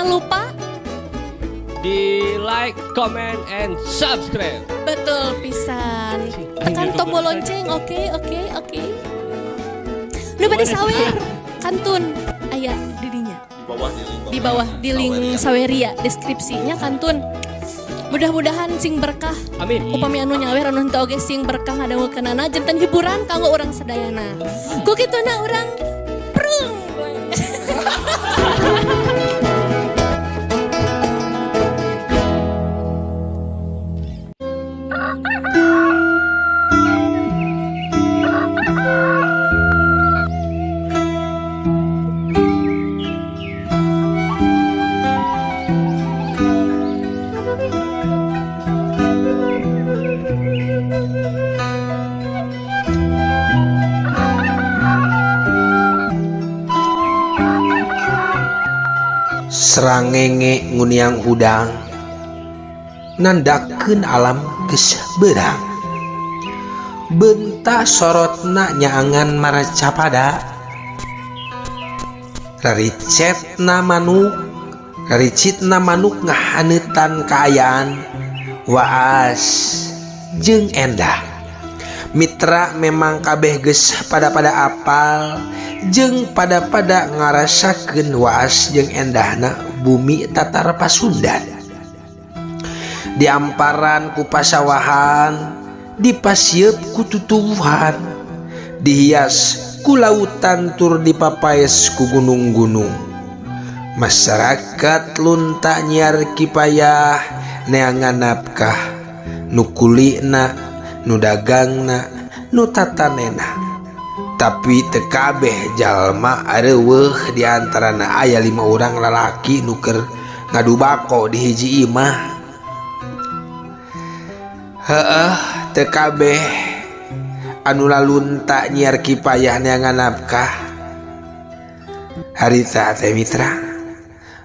Jangan lupa di like, comment, and subscribe. Betul pisan. Tekan tombol lonceng, oke oke oke. Nu bade sawer, kantun aya di dinya. Di bawah di link. Di bawah di link Saweria deskripsinya kantun. Mudah-mudahan sing berkah. Amin. Upami anu nyawer anu henteu oge sing berkah ngadangukeunana janten hiburan kanggo urang sadayana. Ku kituna urang prung. Srangenge nguniang hudang nandakeun alam geus beurang bentak sorotna nyaangan maracapada raricetna manuk raricitna manuk ngahaneutan kaayaan waas jeung endah mitra memang kabeh geus pada-pada apal jeung pada-pada ngarasakeun waas jeung endahna bumi Tatar Pasundan diamparan ku pasawahan dipasieup ku tutuwuhan dihias ku lautan tur dipapaes ku gunung-gunung masyarakat lunta nyiar kipayah neangan nafkah nu kulina nu dagangna nu tatanena tapi teu kabeh jalma areuweuh di antarana aya 5 urang lalaki nu keur ngadu bako di hiji imah. Heeh, teu kabeh anu lalunta nyiar kipayah neangan nafkah. Harita teh mitra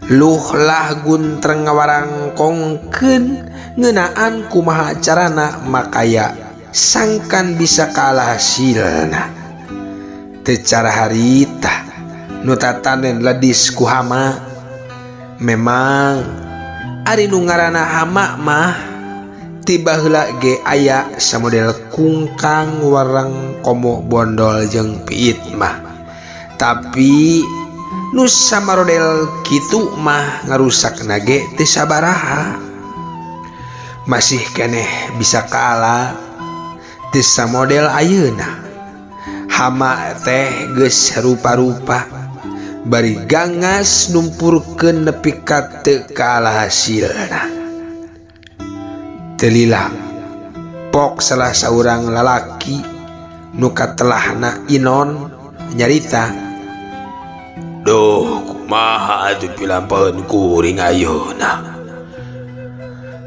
luhlah guntreng ngawarangkongkeun ngeunaan kumaha carana makaya sangkan bisa kalah hasilna. Teu cara harita nu tatanen ledis ku hama. Memang ari nu ngaranna hama mah ti baheula ge aya samodel kungkang wareng komo bondol jeung piit mah. Tapi nu samarodel kitu mah ngarusakna ge teu sabaraha. Masih keneh bisa kalah teu samodel ayeuna. Hama teh geus rupa-rupa bari gangas numpurkeun nepi ka teu kalah hasilna. Teu lila pok salah saurang lalaki nu katelahna Inon nyarita, "Duh, kumaha atuh pilampaeun kuring ayeuna?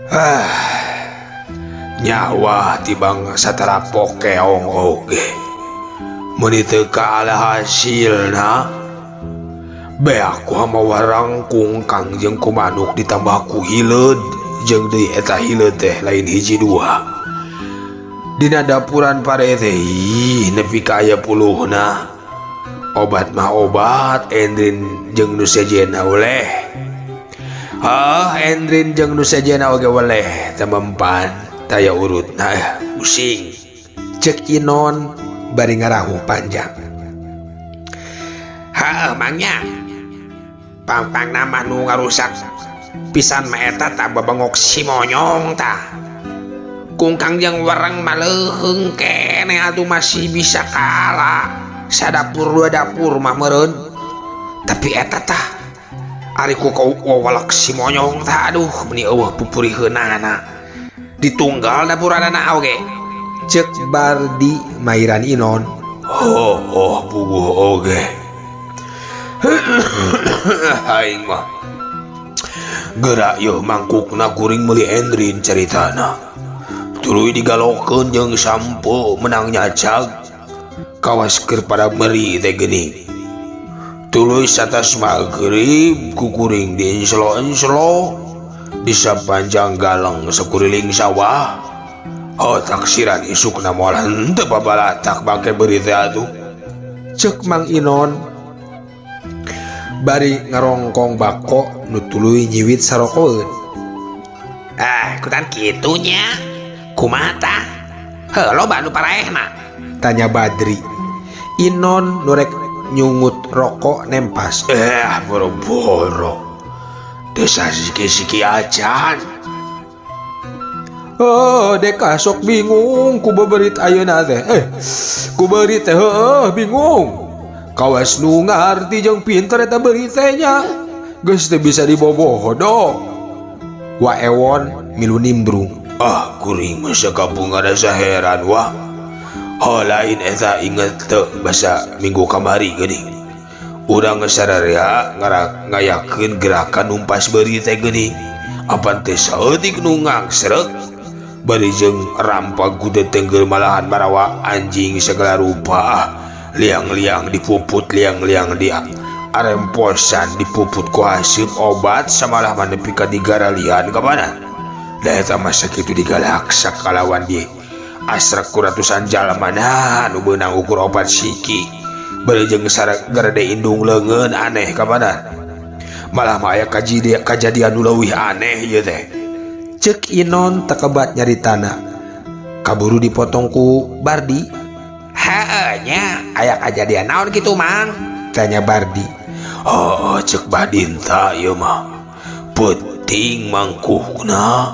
Ah, nyawa tibang satarapok keong oge. Meuni teu kalah hasilna, beak ku hama warang kungkang jeung ku manuk ditambah ku hileud jeung deui eta hileud teh lain hiji dua. Dina dapuran pare teh nepi ka aya puluhna. Obat mah obat endrin jeung nu sejenna oleh. Ah, endrin jeung nu sejenna oge weleh teu mempan taya urutna pusing." Cek Inon bari ngarahu panjang. "Heuh mangnya. Pangpang nama nu ngarusak pisan mah eta tah babengok si monyong tah. Kungkang jeung wereng mah leuheung keneh atuh masih bisa kalah. Sadapur dua dapur mah meureun. Tapi eta tah ari ku wawalek si monyong tah aduh meuni eueuh pupuriheunana. Ditunggal dapuranana oge." Cek Bardi mairan Inon. "Oh, oh puguh oge. Aing mah gerak yeuh mangkukna kuring meuli endrin caritana. Tuluy digalokeun jeung sampo menang nyacag. Kawas keur pada meri teh geuning. Tuluy satas magrib ku kuring dienslo-enslo di sapanjang galang sakuriling sawah. Oh taksiran isukna moal henteu babalatak bangke beurit teh atuh." Cek Mang Inon. Bari ngarongkong bako nu tuluy nyiwit sarokoeun. Ah, ikutan kitu nya. Kumaha tah? Heuh, loba nu paraehna. Tanya Badri. Inon nu rek nyungut rokok nempas. Eh, boro-boro. Desa siki-siki acan. Oh, deka sok bingung ku beberit ayeuna teh. Eh, ku beurit teh heueuh bingung. Kawas nu ngarti jeung pinter eta beurit teh nya. Geus teu bisa dibobodo. Wa Ewon milu nimbrung. Ah, kuring mah sakampung rasa heran wah. Oh, lain eta inget teu basa minggu kamari geuning. Urang geus sararea ngayakeun gerakan numpas beurit teh geuning. Apan teh saeutik nu ngangsreuk. Bari jeung rampag kuda tenggel malahan marawa anjing segala rupa. Liang-liang dipuput, liang-liang di aremposan dipuput ku haseup obat samalah mah nepi ka digaralian ka mana. Da eta mah sakitu digalaksak kalawan di asrek ku ratusan jalma nah nu beunang ukur opat siki. Bari jeung garede indung leungeun aneh ka mana. Malah mah aya kajadian nu leuwih aneh ieu teh. Ceuk Inon tekebat nyaritana. Kaburu dipotong ku Bardi. Heeh nya, aya kajadian naon kitu Mang? Tanya Bardi. Oh, ceuk Badinta ieu mah. Peuting mangkuhna.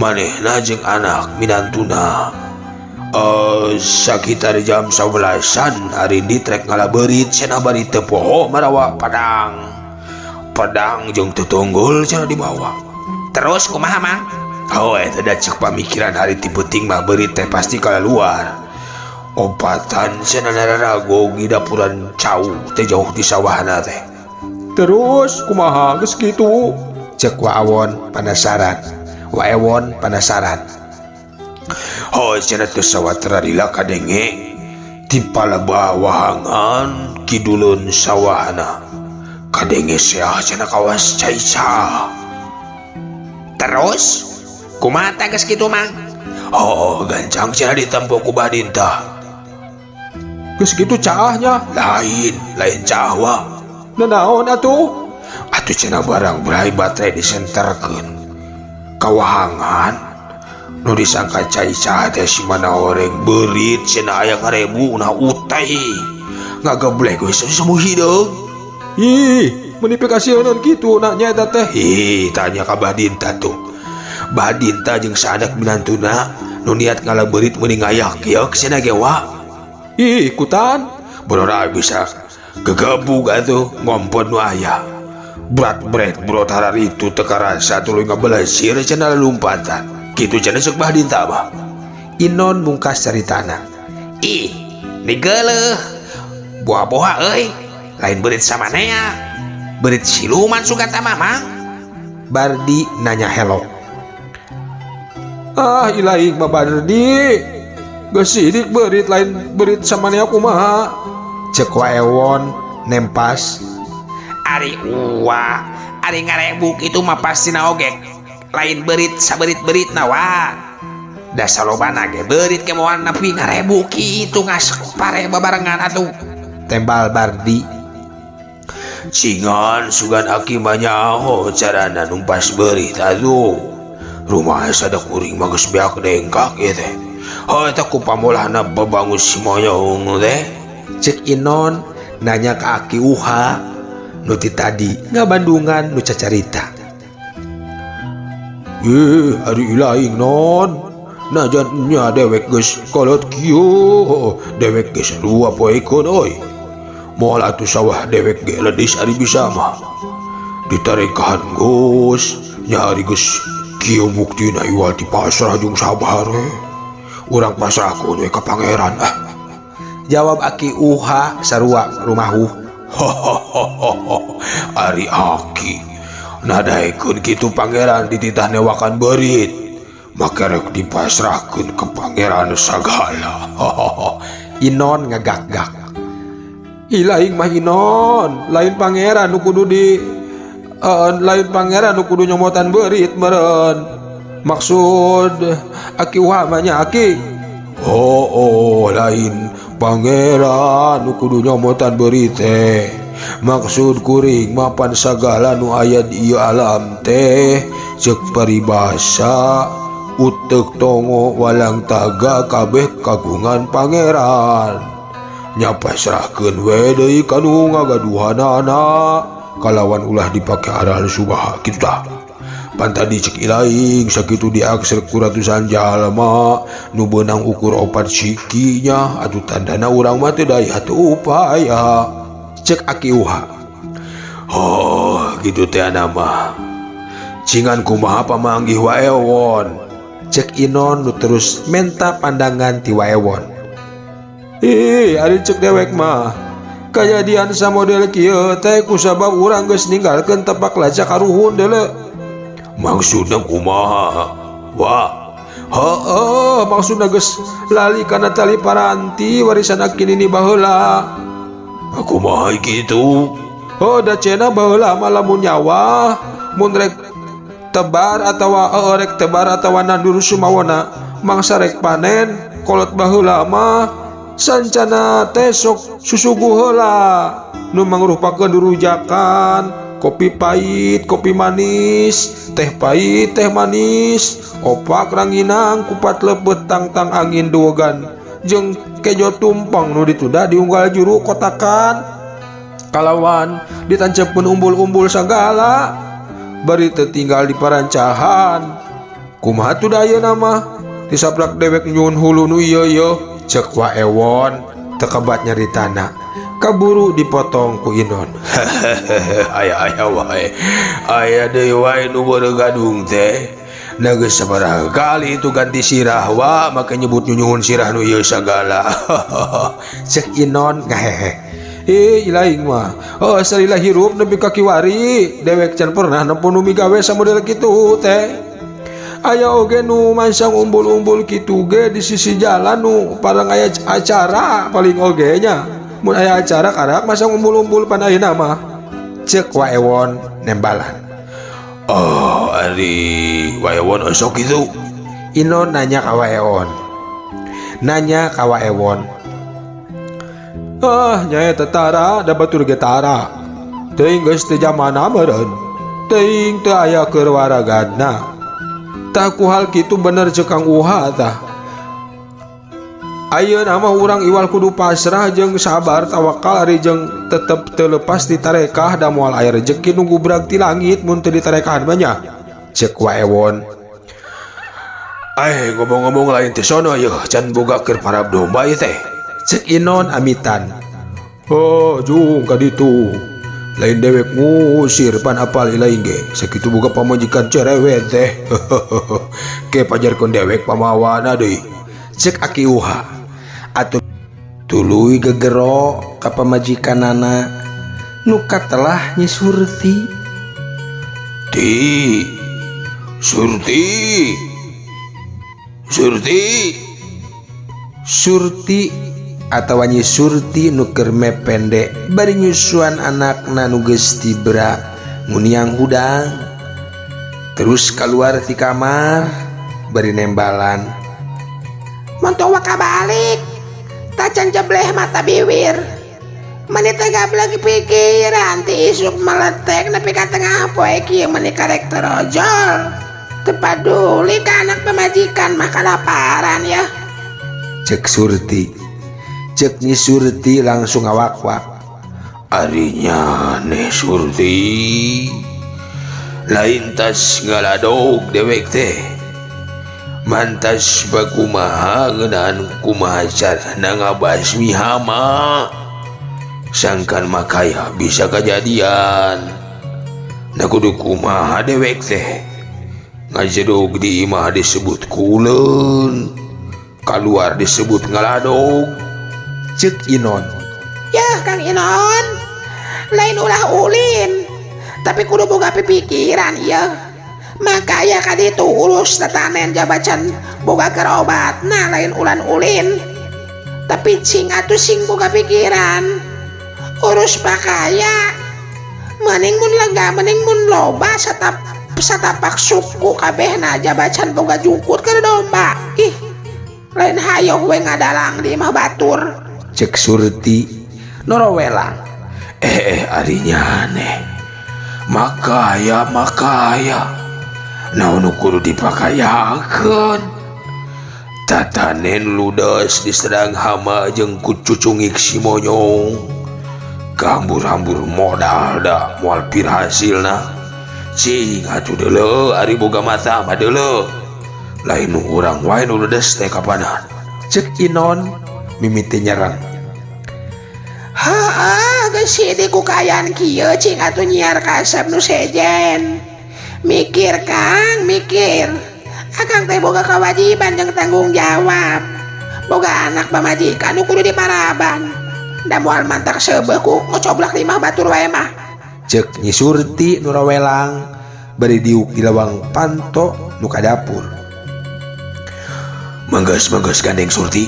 Manehna jeung anak minantuna. Sakitar jam 11-an ari ditrek ngalaberit cenah bari teu poho marawa padang. Pedang jeung tetunggul cenah dibawa. Terus kumaha Mang? Oh, eta da ceuk pamikiran hari ti peuting mah beurit teh pasti kaluar. Opatan cenah nararago di dapuran cau teh jauh di sawahna teh. Terus kumaha geus kitu? Ceuk Wa Awon penasaran. Wa Ewon penasaran. Oh, cenah teu sawatara lila kadenge ti palabawahangan kiduleun sawahna. Kadenge seah cenah kawas cai caah. Terus kumaha teh geus kitu Mang? Oh, gancang cenah ditempo ku Badinta. Geus kitu caahnya? Lain, lain caah wa. Nanaon atuh? Atuh cenah barang brai baterai disenterkeun. Kawahangan nu disangka cai caah teh si mana oreng beurit cenah aya ngarebu nah utai. Ngageblek we semua hideung. Ih, meuni pikasieun kitu na nya eta teh. Ih, tanya ka Badinta tuh. Badinta jeung sanak minantuna nu niat ngalaberit meuni ngayak-yak cenah ge wa. Ih, ikutan. Borora bisa gegebug atuh ngompon nu aya. Berat bret brot hararitu teu karasa tuluy ngabelesir cenah lompatan. Kitu cenah ceuk Badinta mah. Inon mungkas caritana. Ih, nigeuleuh. Boa-boa euy. Lain beurit samanea. Beurit siluman sugan tah Mamang. Bardi nanya helok. Ah, ilaing mah Bardi. Geus sidik beurit lain beurit samanea kumaha? Ceuk Wa Ewon nempas. Ari uwa, ari ngarebuk itu mah pastina oge. Lain beurit saberit-beritna wa. Da salobana ge beurit ke moal nepi ngarebuk kitu ngas pare babarengan atuh. Tembal Bardi. Cingan sugan aki mah nyaho carana numpas beurit atuh. Rumah sada kuring mah geus beak dengkak ieu teh. Heuh eta ku pamolahna babangus si moyong teh. Ceuk Inon nanya ka Aki Uha nu ti tadi ngabandungan nu cacarita. Ih, ari ilaing non. Najan nya dewek geus kolot kieu, dewek geus sarua poekeun euy. Moal atuh sawah dewek ge ledis ari bisa mah. Ditarekahan geus, nya ari geus kieu buktina iwal ti pasrah jeung sabar we. Urang pasrahkeun we ka pangeran ah. Jawab Aki Uha sarua rumahu. Ari Aki nadaekeun kitu pangeran dititah newakan beurit. Make rek dipasrahkeun ke pangeran sagala. Inon ngagak-gak. Ilaing mah Inon, lain pangeran nu kudu di lain pangeran nu kudu nyomotan beurit meureun. Maksud Aki Uha mah nya Aki. Oh, oh, lain pangeran nu kudu nyomotan beurit teh. Maksud kuring mapan sagala nu aya di ieu alam teh ceuk paribasa utek tongo walang taga kabeh kagungan pangeran. Nya pasrahkeun we deui ka nu ngagaduhanana kalawan ulah dipake aral subaha kitu tah. Pan tadi cek ilaing sakitu diakser ku ratusan jalma nu beunang ukur opat sikinya atuh tandana urang mah teu daya teu upaya. Cek Aki Uha. Oh gitu teh mah. Cingan kumaha pamanggih waewon. Cek Inon nu terus menta pandangan ti waewon. Ih, ari cek dewek mah. Kajadian samodel kieu teh kusabab urang geus ninggalkeun tepak lacak karuhun deuleu. Maksudna kumaha? Wah, heueuh, maksudna geus lali kana tali paranti warisan aki nini baheula. Kumaha kitu? Oh, da cenah baheula mah lamun nyawa mun rek tebar atawa rek tebar atawa nandur sumawona mangsa rek panen kolot baheula mah sancana teh sok susuguh heula nu mangrupakeun rujakan kopi pahit, kopi manis, teh pahit, teh manis, opak ranginang, kupat lepet tangtang angin duogan jeung kejo tumpeng nu ditunda diunggal juru kotakan kalawan ditancepkeun umbul-umbul sagala bari teu tinggal di parancahan. Kumaha tuh da ayeuna mah disaprak dewek nyuhun hulu nu ieu ieu. Cek waewon tekebat nyaritana kaburu dipotong ku Inon. Aya aya wae. Aya deui wae nu gadung teh. Nah geus sabaraha kali itu ganti sirah wa make nyebut nyuhun sirah nu ieu sagala. Cek Inon ngahehe. Ih ilaing mah. Oh salila hirup nepi ka kiwari dewek can pernah nempo nu migawe samodel kitu teh. Aya oge nu masang umbul-umbul kitu ge di sisi jalan nu parang aya acara paling oge nya. Mun aya acara karak masang umbul-umbul pan ayeuna mah. Cek waewon nembalan. Oh, ari waewon osok kitu. Inon nanya ka waewon. Nanya ka waewon. Ah, nyaeta tara da batur ge tara. Teuing geus teu jamana meureun. Teuing teu aya keur waragadna. Tah ku hal kitu bener ceuk Kang Uha tah. Ayeuna mah urang iwal kudu pasrah jeung sabar tawakal ari jeung tetep teu lepas ditarekah da moal aya rejeki nu gubrag ti langit mun teu ditarekahan mah nya. Ceuk waewon. Ai ngomong-ngomong lain teh sono yeuh can boga keur parab domba ieu teh. Cek Inon amitan. Oh, jung ka ditu. Lain dewek ngusir pan apal ilaing ge. Sakitu boga pamajikan cerewet teh. Ke pajarkeun dewek pamawana deui. Cek Aki Uha. Atuh tuluy gegero ka pamajikanana nu katelah Nyi Surti. Ti Surti. Surti. Surti atawa Nyi Surti nu keur mepende bari nyusuan anakna nu geus tibra nguniang hudang. Terus keluar ti kamar bari nembalan. Montowa kabalik tacan jebleh mata biwir. Meni teh gablek pikiran ti isuk meletek nepi ka tengah poe kieu meni karek terojol. Teu paduli ka anak pamajikan mah kalaparan ya. Cek Surti. Cek Nyi Surti langsung ngawak-wak. Arinya neh Surti. Lain tas ngaladog dewek teh. Mantas bakumaha ngeunaan kumaha carana ngabasmi hama. Sangkan makaya bisa kejadian. Nah kudu kumaha dewek teh. Ngajedog di imah disebut kuleun. Kaluar disebut ngaladog. Cek Inon. Yah Kang Inon, lain ulah ulin, tapi kudu boga pikiran ya. Makaya kaditu urus tetanen jabacan boga kerobat, nah lain ulan ulin. Tapi cing atuh sing boga pikiran. Urus pakaya, mending mun lega, mending mun loba satapak suku kabehna jabacan boga jukut keur domba. Ih, lain hayoh we ngadalang di imah batur. Cek Surti norowelang. Eh, ari aneh makaya makaya naon nu kudu dipakayakeun tatanen ludes diserang hama jeung ku cucungik si monyong gambur-hambur modal da moal pir hasilna cing atuh deuleu ari boga mata mah deuleu lain nu urang wae nu ludes teh kapanan Cek Inon mimiti nyerang. Heeh, geus sidik ku kaayaan kieu cing atuh nyiar kasep nu sejen. Mikir Kang, mikir. Akang teh boga kewajiban jeung tanggung jawab. Boga anak pamajikan nu kudu diparaban. Da moal mantak seubeuh ku ngocoblak di imah batur wae mah. Cek Nyi Surti nu rawelang bari diuk di lawang panto nu ka dapur. Manggeus manggeus gandeng Surti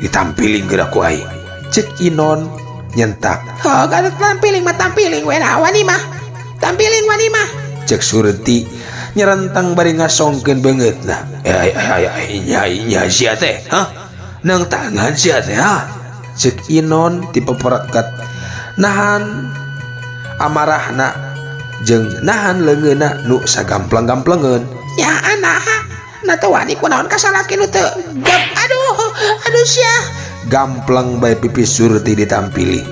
ditampiling geura ku aing. Cek Inon nyentak. Heuh, kada tampiling mah tampiling we nah wani mah. Tampiling wani mah. Cek Surti nyerentang bari ngasongkeun beungeutna. Eh eh eh nya nya sia teh hah nang tangan sia teh ha. Cek Inon tipe perekat nahan amarahna jeung nahan leungeunna nu sagamplang-gamplengeun. Ya anaha na teu wani kunaon ka salaki nu teu gep aduh aduh sia. Gamplang bae pipi Surti ditampiling.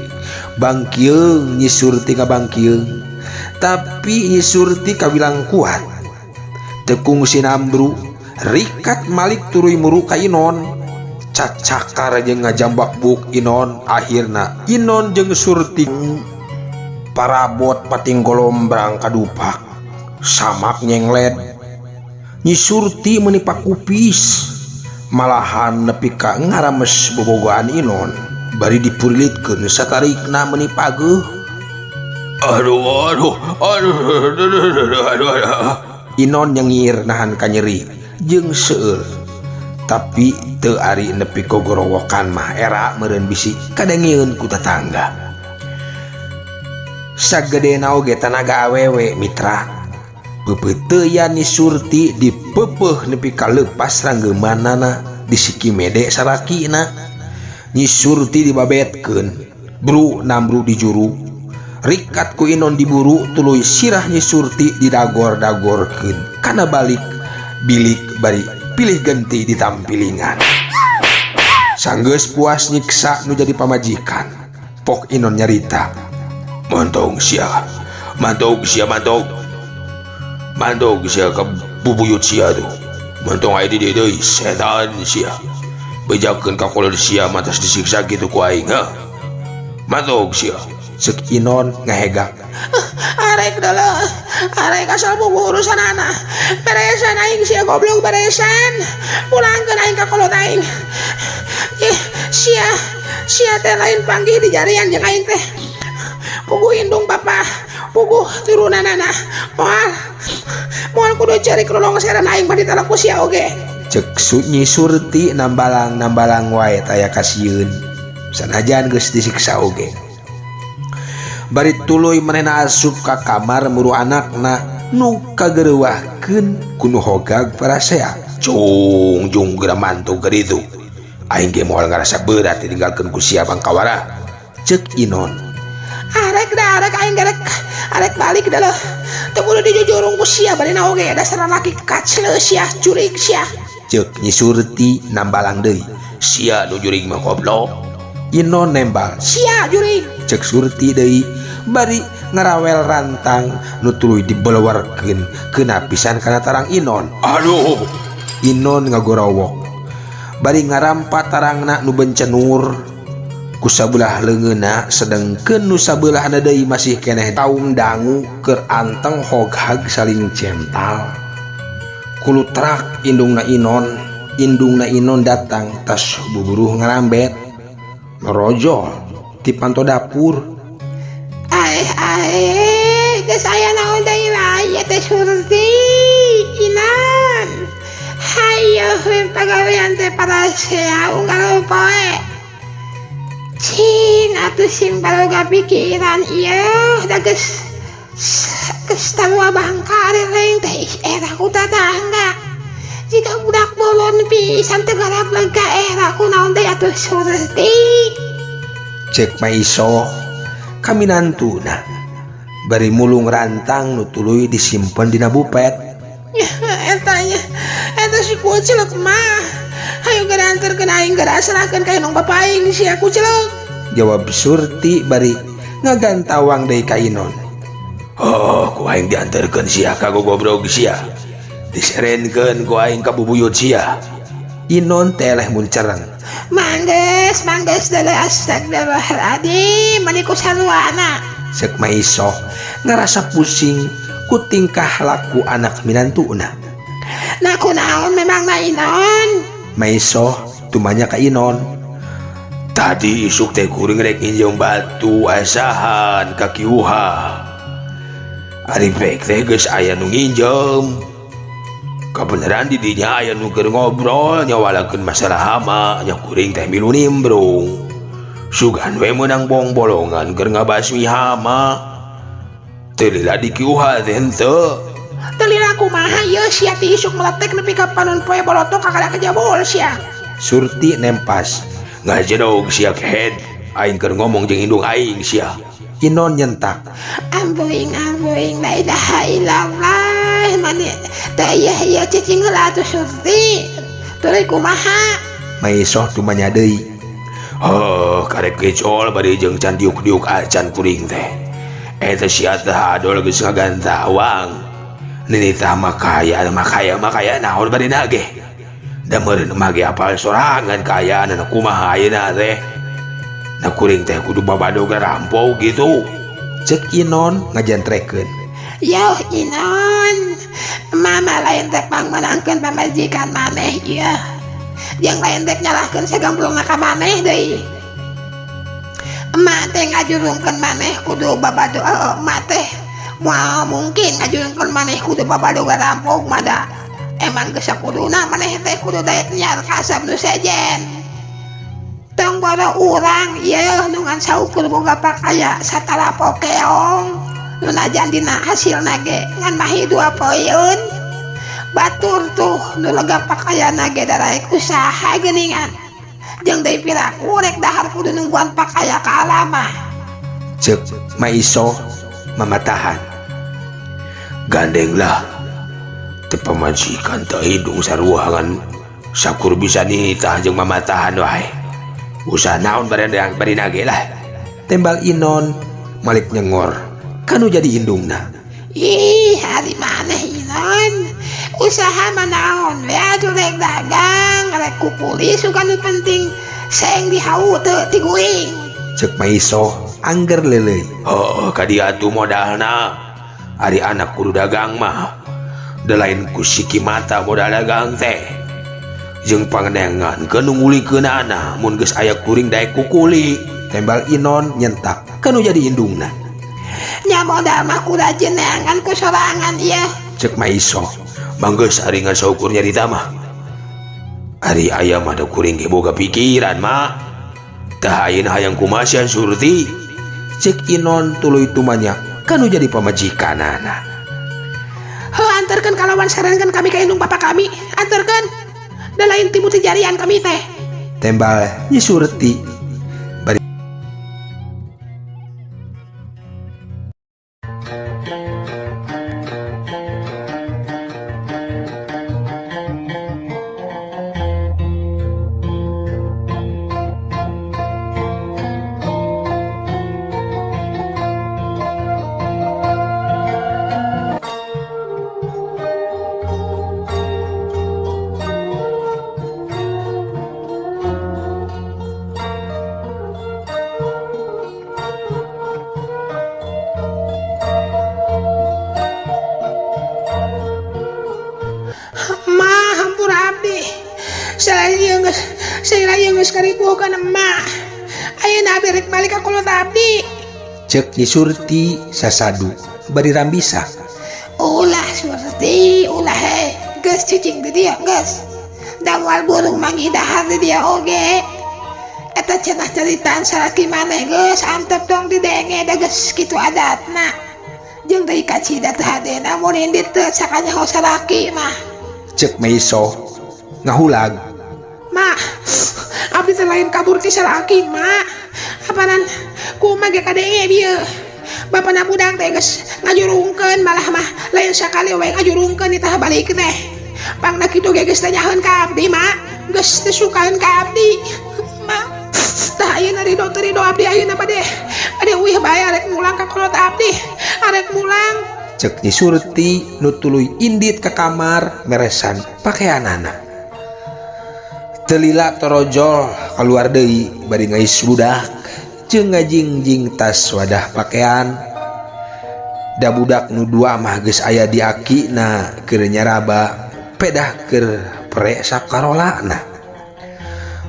Bangkieung Nyi Surti ngabangkieung, tapi Nyi Surti kawilang kuat teu kungsi nambru rikat malik tuluy muru ka Inon cacakar jeung ngajambak buuk Inon. Akhirna Inon jeung Surti parabot pating golombrang kadupak samak nyenglet. Nyi Surti meuni pakupis malahan nepi ka ngarames bobogohan Inon bari dipurilitkeun satarikna meuni pageuh. Aduh aduh aduh aduh aduh aduh, aduh. Inon nyengir nahan kanyeri jeung seueur tapi teu ari nepi gogorowokan mah era meureun bisi kadengeun ku tetangga. Sagedena oge tanaga awewe mitra. Peupeuteuyan Nyi Surti dipeupeuh nepi ka leupas ranggeumanana disiki mede salakina. Nyi Surti dibabetkeun bru nambru di juru rikat ku Inon diburu tuluy sirah Nyi Surti didagor-dagorkeun kana balik bilik bari pilih genti ditampilingan. Sanggeus puas nyiksa nu jadi pamajikan, Pok Inon nyarita. Mantog sia mantog sia mantog mantog sia ka bubuyut sia tuh mantong aya di dieu deui setan sia bejakeun ka kolot sia matas disiksa kitu ku aing ha mantog sia. Cek Inon ngahegak. Arek deuleu arek asal bubu urusan anak beresan aing sia goblok beresan pulangkeun aing ka kolot aing. Ih sia sia teh lain panggih di jarian jeung aing teh puguh indung bapa puguh turunanana moal moal kudu cari kelolongseran aing mah ditalak ku sia oge. Cek Nyi Surti nambalang nambalang wae taya kasieun sanajan geus disiksa oge. Bari tuluy manehna asup ka kamar muru anakna nu kagereuwahkeun ku nu hogag parasea. Cung jung geura mantog ka ditu aing ge moal ngarasa berat ditinggalkeun ku sia bangkawara. Cek Inon. Arek da arek aing garek arek balik deuleu teu kudu dijujurung ku sia bari na oge dasar laki kacleu sia jurig sia. Cek Nyi Surti nambalang deui. Sia nu jurig mah goblok. Inon nembal. Sia jurig. Cek Surti deui bari ngarawel rantang nu tuluy dibelewarkeun keuna pisan kana tarang Inon. Aduh. Inon ngagorowok bari ngarampa tarangna nu bencenur ku sabelah leungeunna sedengkeun nu sabelahna deui masih keneh taung dangu keur anteng hoghag saling cental. Kulutrak indungna Inon, indungna Inon datang tas buburuh ngarambet merojol ti panto dapur. Aeh aeh geus aya naon deui wae teh Surti Inon hayo we pagawean teh parasea unggal poe cing atuh sing baroga pikiran ieu da geus geus sarua bangka rereng teh era ku tatangga jika budak bolon pisan teh garap lega era ku naon deui atuh Surti. Cek Maiso Ka minantuna bari mulung rantang nu tuluy disimpen dina bupet. Eta nya eta si kuclek mah. Hayu geura anterkeun aing geura serahkeun ka indung bapa aing sia kuclek. Jawab Surti bari ngagantawang deui ka Inon. Oh, ku aing dianterkeun sia ka gogobrog sia. Diserenkeun ku aing ka bubuyut sia. Inon teleh muncereng. Mangges, mangges dele astagfirullahaladzim, mani ku sarwana. Cek Maisoh ngerasa pusing ku tingkah laku anak minantuna. Nah kunaon memang na Inon? Maisoh tumanya ka Inon. Tadi isuk teh kuring rek nginjem batu asahan ka Kiuha. Ari pek teh geus aya nu nginjem. Kabeneran di dinya aya nu keur ngobrol nyawalakeun masalah hama nya kuring teh milu nimbrung. Sugan we meunang bong-bolongan keur ngabasmi hama. Teu lila di Kiuha teh henteu. Teu lila kumaha ieu sia ti isuk meletek nepi ka panon poe bolotok kakara kejabol sia. Surti nempas. Ngajedog sia kehed, aing keur ngomong jeung indung aing sia. Inon nyentak. Ambuing ambuing la ilaha illallah. Mani teh ieu ieu cicing heula atuh Surti. Tuluy kumaha? Maisoh tumanya deui. Oh, karek gejol bari jeung can diuk-diuk acan kuring teh. Eta sia teh adol geus ngagantawang. Ninitah makaya makaya makaya naon bari nage. Da meureun mah ge apal sorangan kaayaan kumaha ayeuna teh. Na kuring teh kudu babadog rampok gitu. Cek Inon ngajantrekeun. Yo Inon, mama lain teh pangmenangkeun pamajikan maneh ieu. Jeung lain teh nyalahkeun sagamblongna ka maneh deui. Emak teh ngajurungkeun maneh kudu babadog, emak teh moal mungkin ngajurungkeun maneh kudu babadog rampok mah da. Emang geus sakuduna maneh teh kudu daek nyiar kasab nu sejen. Tong boro urang ieu nu ngan saukur boga pakaya satala pokeong. Nu najan dina hasilna ge ngan mahi dua poeun. Batur tuh nu lega pakayana ge daraek usaha geuningan. Jeung deui piraku rek dahar kudu nungguan pakaya ka alamah. Ceuk Maisoh mamatahan. Gandenglah teu pamajikan teh hidung sarua ngan sakur bisa nitah jeung mamatahan wae. Usaha naon bari bari nage lah. Tembal Inon malik nyengor kanu jadi indungna. Ih, hari maneh Inon. Usaha mah naon we atuh rek dagang, rek kukuli sugan nu penting seng dihau teu ti guing. Ceuk Maisoh angger leuleuy. Oh, ka dieu atuh modalna. Ari anak kudu dagang mah. Da lain ku siki mata modal dagang teh. Jeung pangenengan ke nu ngulikeunana mun geus aya kuring daek kukuli. Tembal Inon nyentak kanu jadi indungna. Nya modal mah ku rajin neangan ku sorangan ieu. Ceuk Maisoh. Manggeus ari ngan saukur nyarita mah. Ari aya mah da kuring ge boga pikiran mah. Tah ayeuna hayang kumaha sia Surti? Ceuk Inon tuluy tumanya kanu jadi pamajikanana. Heuh, anterkeun kalawan sarankeun kami ka indung bapa kami. Anterkeun. Da lain timu ti jarian kami teh. Tembal Nyi Surti. Bari Cek Nyi Surti sasadu bari rambisa. Ulah Surti, ulah he. Geus cicing di dieu geus. Da moal burung manggih dahar di dieu oge. Eta cenah caritaan salaki maneh geus antep dong didenge da geus kitu adatna. Jeung deui kacida teh hadena mun indit teu sakanyaho salaki mah. Cek Maisoh ngahulag. Ma, abdi teh lain kabur ti salaki, Ma. Apanan Kumaha ge kadenge bieu. Bapana budak teh geus ngajurungkeun malah mah lain sakali we ngajurungkeun itah balik teh. Pangna kitu ge geus teh nyaheun ka abdi mak, geus teu sukaeun ka abdi. Mak, tah ayeuna ridho teu ridho abdi ayeuna bade bade uih bae arek mulang ka kolot abdi, arek mulang. Cek Nyi Surti nu tuluy indit ka kamar meresan pakeanana. Teu lila torojol kaluar deui bari ngais budak jeung ngajingjing tas wadah pakean. Da budak nu dua mah geus aya di akina keur nyaraba pedah keur pre sakarolana.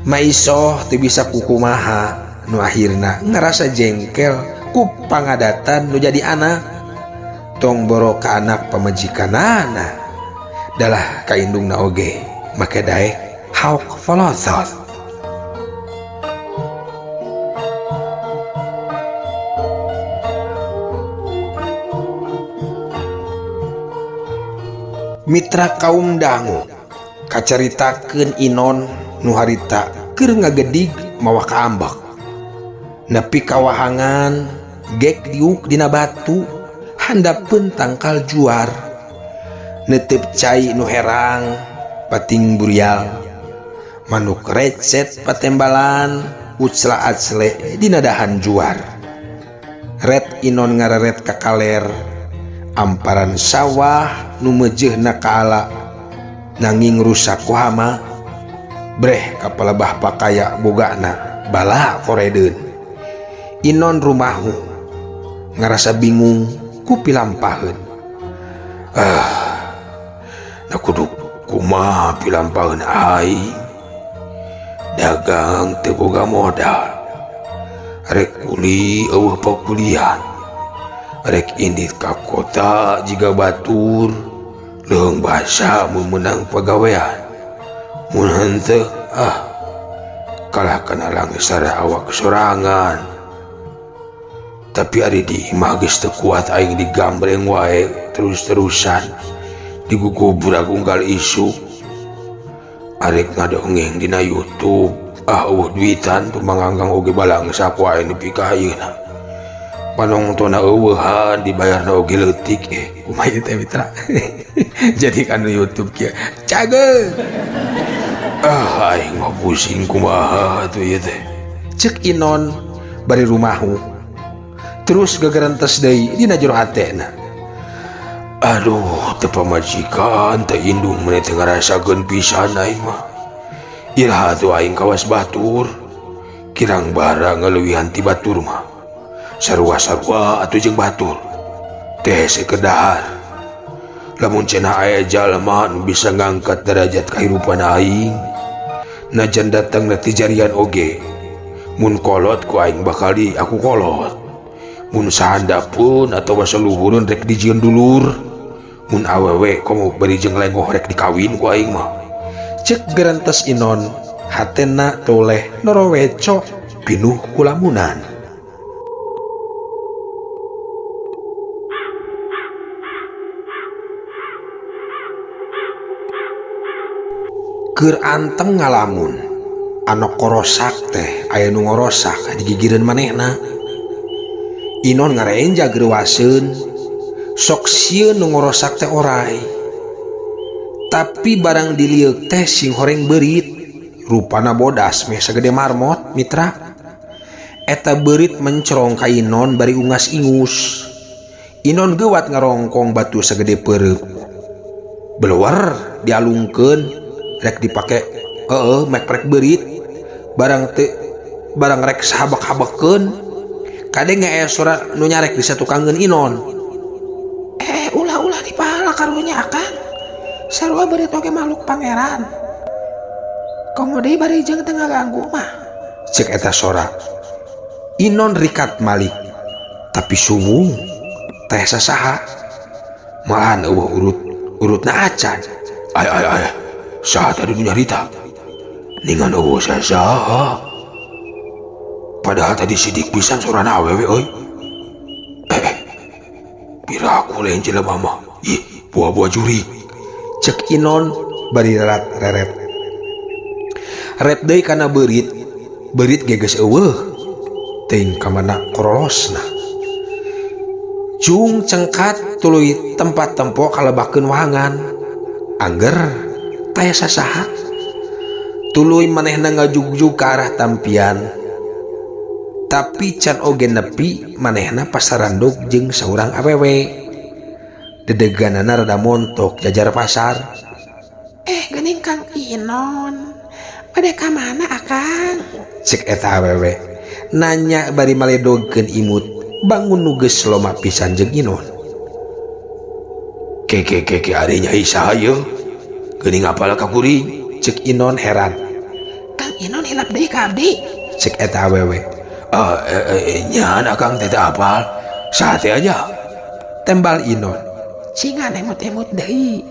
Maisoh teu bisa kukumaha nu akhirna ngarasa jengkel ku pangadatan nu jadi anak. Tong boro ka anak pamajikanana dalah ka indungna oge make daek hauk folotot. Mitra kaum dangu kacaritakeun Inon nu harita keur ngagedig mawa kaambek nepi kawahangan gek diuk dina batu handapeun tangkal juar netep cai nu herang pating burial manuk recet patembalan ucla acle dina dahan juar ret Inon ngareret ka kaler amparan sawah nu meujeuhna kaala nanging rusak ku hama breh ka palebah pakaya bogana bala koredeun. Inon rumahu ngarasa bingung ku pilampaheun. Na kudu kumaha pilampaheun aing dagang teu boga modal rek kuli eueuh pakulian rek indit ka kota jiga batur leuheung basa mun meunang pagawean mun henteu kalah kana langsara awak sorangan. Tapi ari di imah geus teu kuat aing digambreng wae terus-terusan digugubrag unggal isu arek ngadongeng dina YouTube eueuh duitan pemanganggang oge balangsa ku aing nepi ka ayeuna panongtonna eueuhan dibayarna oge leutik kumaha ieu teh mitra. Jadi kan YouTube kieu cageung aing mah pusing kumaha atuh ieu teh cek Inon bari rumahu terus gegerentes deui dina jero hatena. Aduh teu pamajikan teu indung meni teu ngarasakeun pisan aing mah iraha atuh aing kawas batur kirang bara ngaleuwihan ti batur mah sarua-sarua atuh jeung batur teh sekedar lamun cenah aya jalma nu bisa ngangkat derajat kahirupan aing najan datangna ti jarian oge mun kolot ku aing bakal di aku kolot mun sahandapeun atawa saluhureun rek dijieun dulur mun awewe komo bari jeung lengoh rek dikawin ku aing mah cek gerentes Inon hatena toleh noroweco pinuh kulamunan. Keur anteng ngalamun anu korosak teh aya nu ngorosak digigireun manehna. Inon ngarenja greuwaseun sok sieun nu ngorosak teh orai tapi barang dilieuk teh sing horeng beurit rupana bodas meh sagede marmot mitra. Eta beurit mencrong ka Inon bari ungas-ingus. Inon geuwat ngarongkong batu sagede peureup beluar dialungkeun rek dipake meprek beurit barang teu barang rek sahabak-habakeun kadenge aya sora nu nyarek di satukangeun Inon. Ulah-ulah dipala karunya akang sarua beurit oge makhluk pangeran komo deui bari jeung teu ngaganggu mah cek eta sora. Inon rikat malik tapi suwung teh sasaha malahan eueuh urut-urutna acan. Ay ay ay saha tadi nu nyarita ningan eueuh sasaha padahal tadi sidik pisan sorana awewe euy. Pira aku lain jelema mah ih buah-buah juri cek Inon bari reret ret deui kana beurit beurit ge geus eueuh. Teuing ka mana korolosna. Jung cengkat tuluy tempat tempo kalebakeun wahangan. Angger taya sasaha. Tuluy manehna ngajugjug ka arah tampian. Tapi can oge nepi manehna pasarandog jeung saurang awewe. Dedeganana rada montok jajar pasar. Eh, geuning Kang Inon. Bade ka mana Akang? Cek eta awewe. Nanya bari maledogkeun imut bangun nu geus loma pisan jeung Inon. Keke keke ari nyai saha yeuh? Geuning apal ka kuring? Cek Inon heran. Kang Inon hilap deui ka abdi. Cek eta awewe. Ah, nyan akang teh teu apal. Saha teh aja? Tembal Inon. Cingan emut-emut deui.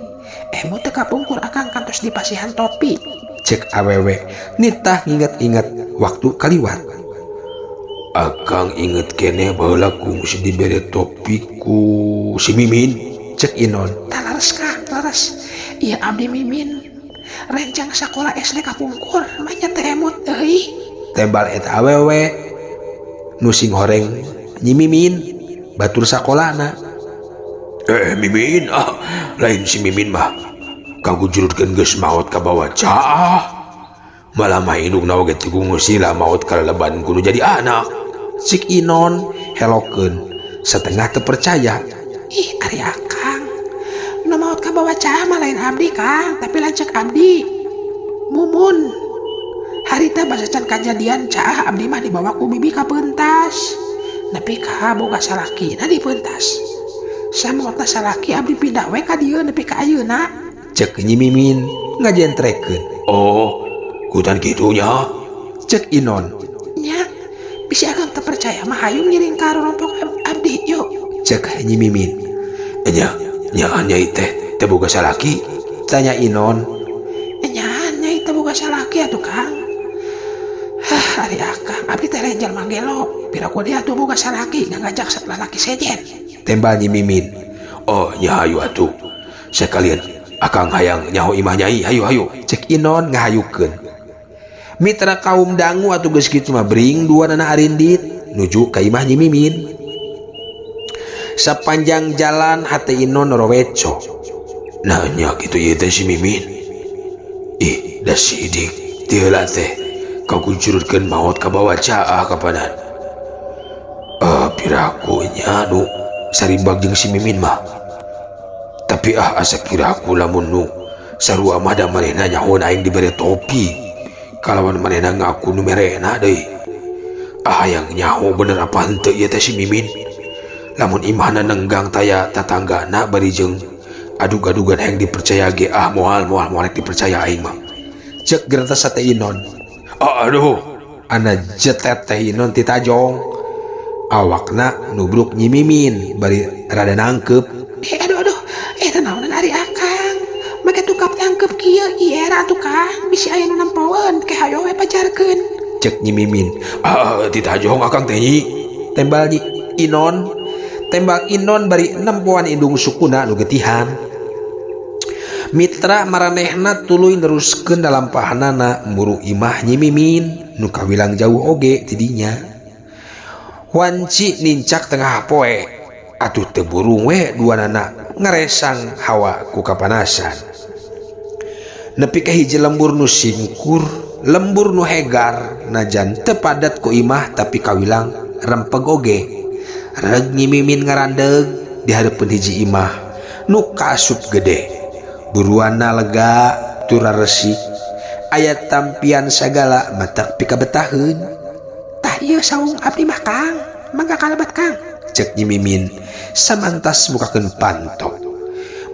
Emut teu kapungkur Akang kantos dipasihan topi. Cek awewe nitah nginget-inget waktu kaliwat. Akang inget keneh baheula kungsi dibere topi ku si Mimin. Cek Inon. Tah leres Kang, leres. Ieu abdi Mimin. Rencang sakola SD kapungkur, manya teu emut deui. Tembal eta awewe nu sing horeng Nyi Mimin batur sakolana. Eh, Mimin, ah, lain si Mimin mah. Kagujurutkeun geus maot kabawa caah. Malah mah indungna oge teu sila maot kaleleban kudu jadi anak. Cik Inon helokeun setengah teu percaya. Ih, ari Akang. Nu maot kabawa caah mah lain abdi Kang, tapi lanceuk abdi. Mumun. Harita basa can kajadian caah abdi mah dibawa ku bibi ka pentas. Nepi ka boga salakina di pentas. Samaotna salaki abdi pindah we ka dieu nepi ka ayeuna. Cek Nyi Mimin ngajentrekeun. Oh, kutan kitu nya. Cek Inon. Nya, bisi Akang teu percaya mah hayu ngiring ka rorompok abdi yuk. Cek Nyi Mimin. Nya, nya nyai teh teu boga salaki? Tanya Inon. Nya, nyai teu boga salaki atuh Kang. Hah, ari Akang, abdi teh lain jalma gelo. Piraku dia atuh boga salaki ngajak lalaki sejen. Tembal Nyi Mimin. Oh, nya hayu atuh. Sekalian Akang hayang nyaho imah nyai, hayu hayu. Cek Inon ngahayukeun. Mitra kaum dangu atuh geus kitu mah bring dua nana arindit nuju ka imah Nyi Mimin. Sepanjang jalan hate Inon noroweco. Nah nya kitu ieu teh si Mimin. Ih, da sidik teu heula teh kagujurutkeun maot kabawa caah kapanan. Piraku nya nu saribag jeung si Mimin mah. Tapi ah asa piraku lamun nu sarua mah da manehna nyahoan aing dibere topi. Kalawan manehna ngaku nu merena deui. Ah hayang nyaho bener apa henteu ieu teh si Mimin. Lamun imahna nenggang taya tatanggana bari jeung adug-adugan hayang dipercaya ge ah moal moal moal dipercaya aing mah. Cek gertas sate Inon. Ah, aduh. Ana jetet teh Inon ti tajong. Awakna nubruk Nyi Mimin bari rada nangkep. Eh, aduh aduh. Eh, teu naonan ari Akang. Make tukap tangkep kieu ieu era atuh Kang. Bisi aya nu nempoeun ke hayo we pajarkeun. Cek Nyi Mimin. Ah, ti tajong Akang teh Nyi. Tembal Nyi Inon. Tembal Inon bari nempoan indung sukuna nu getihan. Mitra maranehna tuluy neruskeun dalampahanana muru imah Nyi Mimin nu kawilang jauh oge tidinya. Wanci nincak tengah poe atuh teu burung we duanana ngaresang hawa ku kapanasan. Nepi ka hiji lembur nu singkur, lembur nu hegar najan teu padat ku imah tapi kawilang rempeg oge. Reg Nyi Mimin ngarandeg di hareupeun hiji imah nu kaasup gede. Buruanna lega tura resik. Aya tampian sagala matak pikabetaheun. Tah ieu saung abdi mah Kang, mangga kalebet Kang. Cek Nyi Mimin samantas mukakeun panto.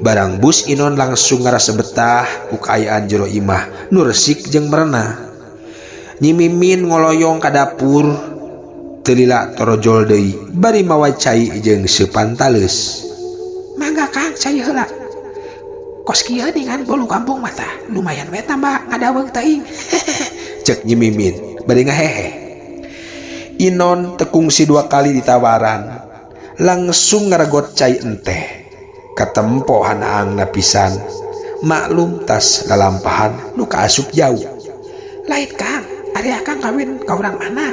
Barang bus Inon langsung ngarasa betah ku kaayaan jero imah nu resik jeung merenah. Nyi Mimin ngoloyong ka dapur teu lila torojol deui bari mawa cai jeung seupan taleus. Mangga Kang, cai heula. Kos kieu dengan bolu kampung mah tah lumayan we tambah ngadaweung teuing. Cek Nyi Mimin bari ngahehe. Inon tekungsi dua kali ditawaran langsung ngaregot cai enteh. Katempo hanaangna pisan. Maklum tas lalampahan nu kaasup jauh. Lain Kang, ari Akang kawin ka urang mana?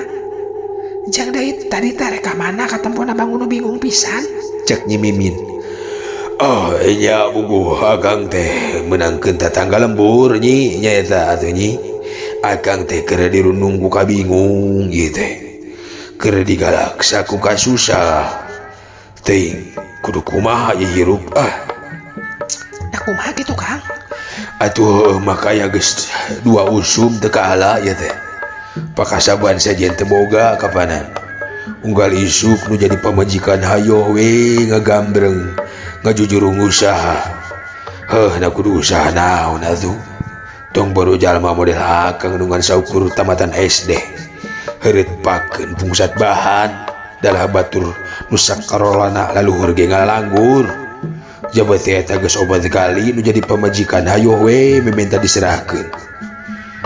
Jang deui tadi teh rek ka mana katempona Bang Unu bingung pisan. Cek Nyi Mimin. Oh nya bugu akang teh menangkeun tatangga lembur nyi nyaeta atuh nyi. Akang teh keur dirundung ku kabingung ieu teh. Keur digalaksa ku kasusah. Teuing kudu kumaha ieu hirup ah. Da kumaha kitu Kang? Atuh makaya geus dua usum teu kaala ieu teh. Pakasaban sejen teu boga kapanan. Unggal isuk nu jadi pamajikan hayoh we ngagambreng ngajujurung usaha. Heuh na kudu usaha naon atuh. Tong baru jalma model akang nu ngan saukur tamatan SD. Heureut pakeun pungsat bahan dalah batur nu sakarolana laluhur ge ngalalanggur. Jabat teh eta geus obat kali nu jadi pamajikan hayoh we mimenta diserahkeun.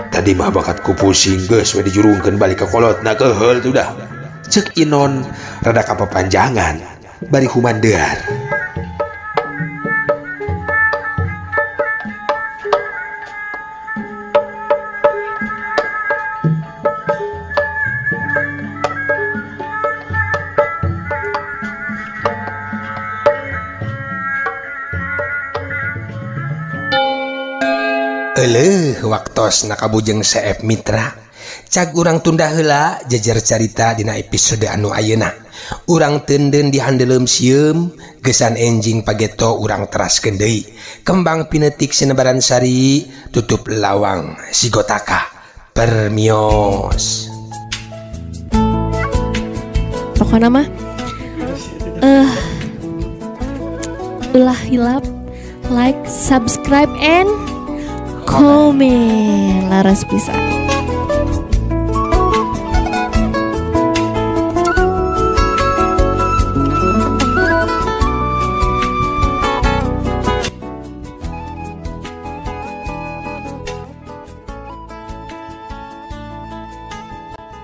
Tadi mah bakat ku pusing geus we dijurungkeun balik ka kolotna keheul tuh dah. Cek Inon rada kapapanjangan bari humandear. Eleuh waktos nakabujeng CF Mitra. Cag urang tunda heula jejer carita dina episode anu ayeuna. Urang teunden di handeuleum sieum, gesan enjing pageto urang teraskeun deui. Kembang pinetik sinebaran sari, tutup lawang sigotaka. Permios. Pokokna mah ulah hilap like, subscribe and komen. Laras pisan.